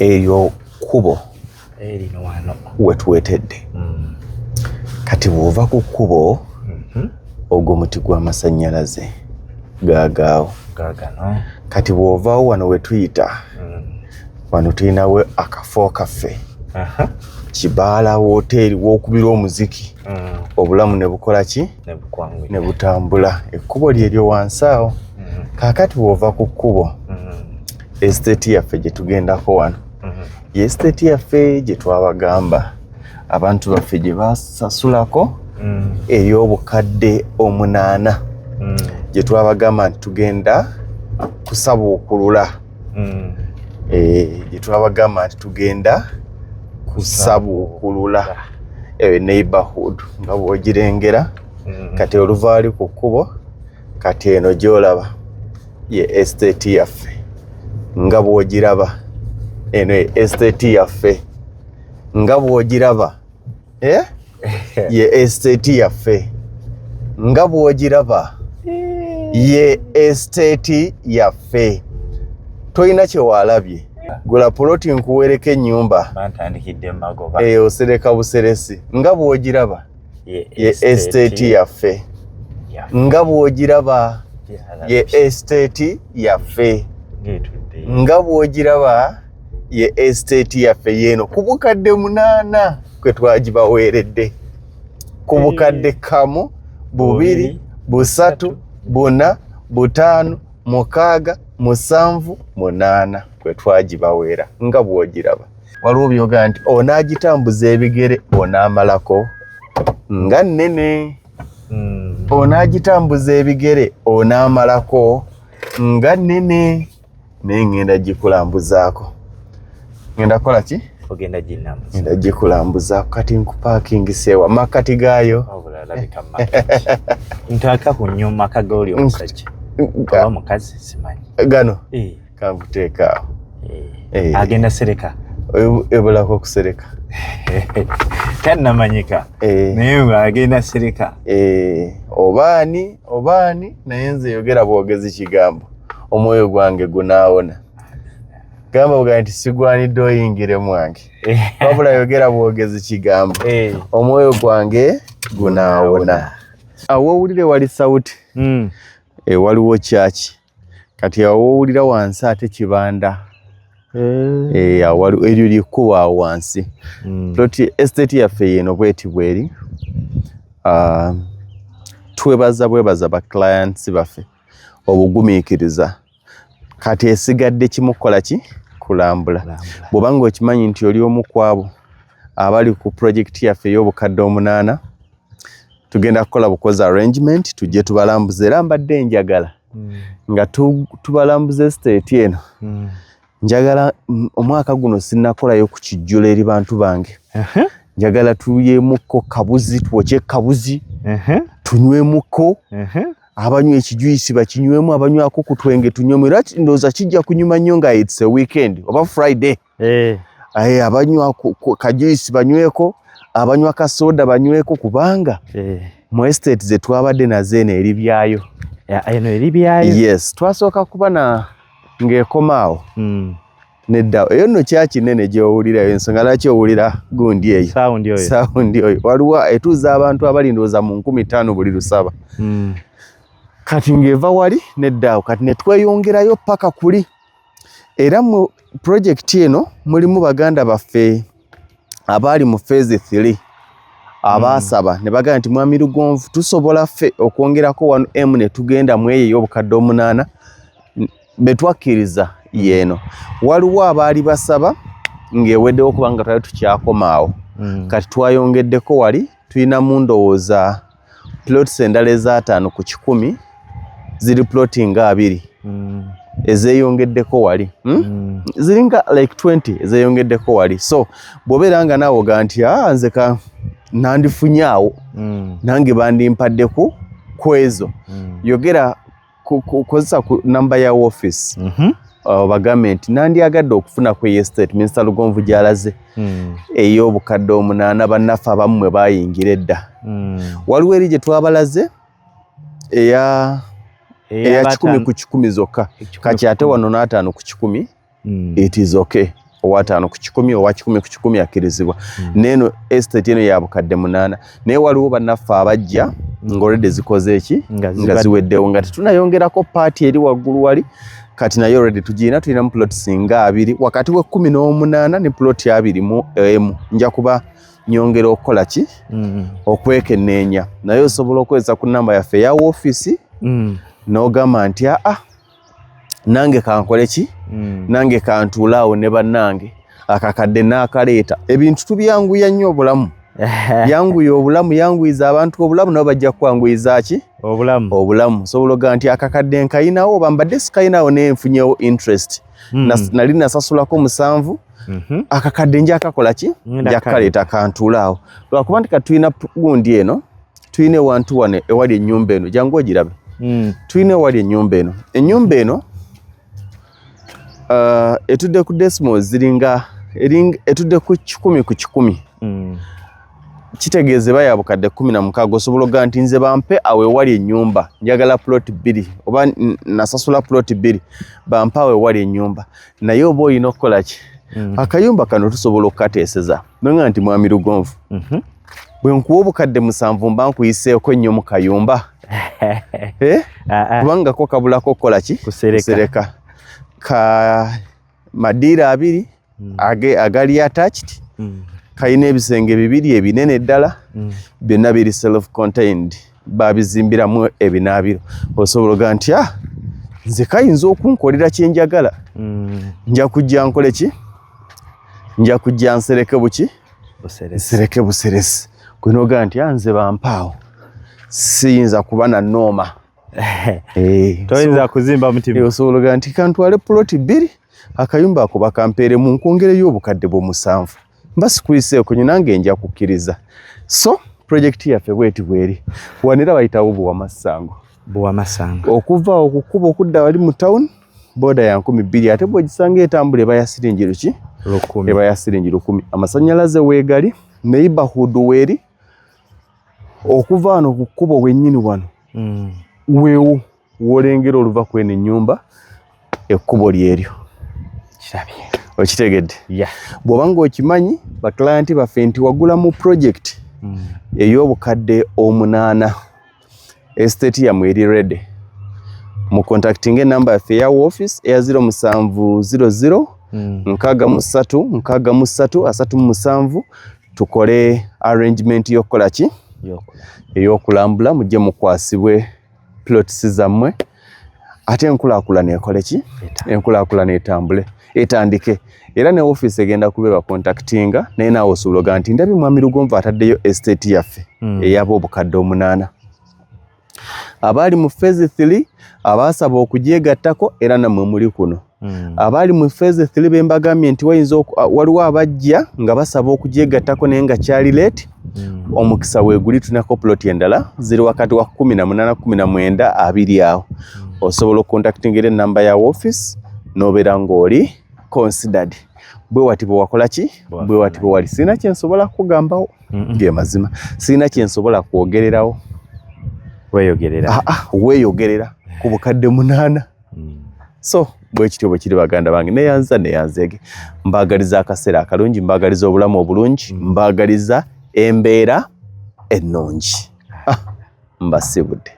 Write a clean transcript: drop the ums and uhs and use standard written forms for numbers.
Eryo kkubo Erino wano wetuwetedde. Kati bw'ova ku kkubo, ogwo muti gw'amasannyalaze gaagaawo. Gagano. Kati bw'ovaawo wano we tuyita, wano tulinawo akafo kaffe, kibaala, woteeri w'okubira omuziki, obulamu ne bukola ki? Ne bukwanguya. Ne butambula. Ekkubo lyeryo wansi awo. Kaakati bw'ova ku kkubo, estate yaffe gye tugendako wano, ye estate yaffe gye twabagamba abantu baffe gye basasulako ey'obukadde 8, gye twabagamba nti tugenda kusabuukulula. Gye twabagamba nti tugenda kusabuukulula eyo neighborhood nga bw'ogirengera. Kati oluva wali ku kkubo, kati eno gy'olaba ye estate yaffe nga bw'ogiraba. Eno ye estate yaffe nga bw'ogiraba, eh? Ye estate yaffe nga bw'ogiraba, ye estate yaffe. Tolina kyewaalabye, gula poloti nkuwereko ennyumba. Bantandikidde mu magoba. Eyo osereka buseresi nga bw'ogiraba. Ye ye estate yaffe yaffe. Nga bw'ogiraba, ye estate yaffe. Ng'etudde. Nga bw'ogiraba, ye estate yaffe yeeno ku bukadde 8 kwe twagibaweeredde, ku bukadde 1, 2, 3, 4, 5, 6, 7, 8 kwe twagibaweera nga bw'ogiraba. Waliwo byogaa nti onaagitambuza ebigere onaamalako, nga nnene. Onaagitambuza ebigere onaamalako, nga nnene. Naye ngenda gikulambuzaako. Ngenda kukola ki? Ogenda ginambuza. Ngenda gikulambuzaako. Kati nkupakingiseewa makkati gaayo. Wabula alabika makati ntaaka ku nyuma kagoli omusajja oba mukazi, simanyi. Gano? Eh. Kankuteeka awo. Eh. Eh. Agenda sereka. Ebulako okusereka. Tannamanyika. Eh. Naye nga agenda sereka. Eh, obaani obaani, naye nze yogera bwogezi kigambo, omwoyo gwange gunaawona. Gamba bugaa nti sigwanidde oyingire mwange, wabula yogera bwogezi kigambo, omwoyo gwange gunaawona. Awo owulire wali sauti. Waliwo kyaki kati awo owulira wansi ate kibanda. Awo eryo lyekkubo awo wansi. Plot estate yaffe yeno bweti bweri. Ah, twebaza bwebaza ba clients baffe obugumiikiriza. Kati esigadde kimu, kukola ki? Kulambula. Kulambula. Bw'oba nga okimanyi nti oli omu ku abo abali ku project yaffe ey'obukadde 8, tugenda kukola bukozi arrangement tujje tubalambuze. Era mbadde njagala nga tubalambuza estate eno. Njagala omwaka guno sinnakolayo ku kijjulo eri bantu bange. Njagala tulyemuko kabuzi, twokye kabuzi, tunywemukko. Abanywa ekijuisi bakinywemu, abanywako ku twenge tunywemu. Era ndowooza kijja kunyuma nnyo nga it's a weekend oba Friday. Aye, abanywa kajuisi banyweko, abanywa kasoda banyweko, kubanga mu estate ze twabadde nazo eno eri byayo. Eno eri byayo. Yes, twasooka kuba na ng'ekomaawo. Nedda, eyo nno kyakinene gy'owulirayo. Ensonga lwaki owulira gundi eyo, sound oyo. Sound oyo waliwo etuuza abantu abali ndowooza mu 5000 buli lusaba. Kati ng'eva wali neddaawo, kati ne tweyongerayo paka kuli. Era mu project eno mulimu baganda baffe abaali mu phase 3 abaasaba ne bagamba nti, "Mwami Lugonvu, tusobola ffe okwongerako 1 m ne tugenda mu eyo ey'obukadde 8?" Be twakkiriza yeeno. Waliwo abaali basaba ng'eweddewo kubanga twali tukyakomaawo. Kati twayongeddeko wali, tulinamu ndowooza plots endala eza 50 ku 100, ziri ploti nga 20 ezeeyongeddeko wali, Ziringa like 20 ezeeyongeddeko wali. So bw'obeera nga naawe ogaa nti, "Ah, nze ka nandifunye awo, nange bandimpaddeku ku ezo," yogera kozesa ku namba ya office, bagambe nti nandyagadde okufuna ku estate Minisita Lugonvu gy'alaze ey'obukadde 8. Bannaffe abamu mwe bayingira edda. Waliwo eri gye twabalaze eya 100 ku 100 zokka. Kati ate wano n'50 ku 100. It is okay. Owa 50 ku 100, owa 100 ku 100 akkirizibwa. Neeno estate eno ya 8,000, naye waliwo bannaffe abajja nga already zikoze eki? Nga nga ziweddewo, nga tetunayongerako part eri waggulu wali. Kati naye already tugirina, tulinamu plot singa abiri, wakati w'e18 ne plot 21. Nja kuba nyongera okukola ki? Okwekenneenya. Naye osobola okukozesa ku namba yaffe eya woofiisi n'ogamba nti, "Aa, nange kankole ki? Nange kantuule awo ne bannange, akakadde n'akaleeta." Ebintu tubyanguya nnyo obulamu. Yanguya obulamu, yanguyiza abantu obulamu, nabo bajja kukwanguyiza ki? Obulamu. Obulamu. Osobola ogaa nti akakadde nkayinawo, oba mbadde sikayinawo, naye nfunyewo interest. Nali nasasulako 7, akakadde nja akakola ki? Ngenda. Nja kukaleeta kantuule awo, lwakuba nti kati tulina gundi eno, tulina ewantu wano ewali ennyumba eno, jangu ogirabe. Tulina ewali ennyumba eno. Ennyumba eno etudde ku decimals ziringa etudde ku 100 ku 100. Kitegeeza eba ya 16,000. Osobola ogaa nti nze bampe awo ewali ennyumba, njagala plot 2, oba nasasula plot 2, bampe awo ewali ennyumba. Naye oba olina okukola ki? Akayumba kano tusobola okukateeseza nonga nti, "Mwami Lugonvu, bwe nkuwa 7,000, mba nkuyiseeko ennyo mu kayumba?" Eh? Ah, ah. Kubanga ko kabulako okukola ki? Kusereka. Kusereka. Ka madiiro 2 agali attached. Kalina ebisenge bibiri ebinene ddala. Byonna biri self contained, babizimbiramu ebinaabiro. Osobola ogaa nti, "Ah, nze kayinza okunkolera kyenjagala. Nja kujja nkole ki? Nja kujja nsereke buki?" Buseresi. Nsereke buseresi. Gwenogaa nti, "Ah, nze bampaawo, siyinza kuba na nooma." Eh, Toyinza kuzimba mutima. Osobola ogaa nti kantwale puloti 2, akayumba ako bakampeeremu, nkwongereyo 7,000, mba sikuyiseeko nyo, nange nja kukkiriza. So projekiti yaffe bweti bweri. Wanera bayitawo Buwamasango. Buwamasango. Okuva awo ku kkubo okudda wali mu town, boda ya 2000, ate bw'ogisanga etambula eba ya siringi luki? 1000. Eba ya siringi 1000. Amasannyalaze weegali, neighborhood weeri. Okuva wano ku kkubo wennyini wano, weewo w'olengera oluva kweno ennyumba, ekkubo lyeryo. Kirabye. Okitegedde? Yeah. Bw'oba ng'okimanyi, baclient baffe, nti wagula mu project ey' 8,000, estate yammwe eri ready, mu contacting enamba yaffe eya office eya 0700 63 63 37, tukole arrangement y'okukola ki? Yokola. Ey'okulambula, mujje mukwasibwe plots zammwe, ate enkulaakulana ekole ki? Enkulaakulana etambule, etandike. Era ne office egenda kuba ebacontactinga, naye naawe osobola ogaa nti, "Ndabye Mwami Lugonvu ataddeyo estate yaffe eyaba 8,000." Abaali mu phase 3 abaasaba okugyegattako, era nammwe muli kuno. Abaali mu phase 3 bembagambye nti wayinza waliwo abajja nga basaba okugyegattako naye nga kyali late. Omukisa weeguli, tulinako plot endala ziri wakati wa 18, 19, 20 awo. Osobola okucontactingira enamba ya office n'obeera ng'oli considered. Bwe wati bwe wakola ki? Bwe wati bwe wali. Sirina kyensobola kukugambawo, ge mazima, sirina kyensobola kwogererawo. Weeyogerera. Ah, ah, weeyogerera ku 8,000. So bwe kityo bwe kiri, baganda bange. Neyanza, neyanzeege. Mbaagaliza akaseera akalungi, mbaagaliza obulamu obulungi, mbaagaliza embeera ennungi. Ah, mbasibudde.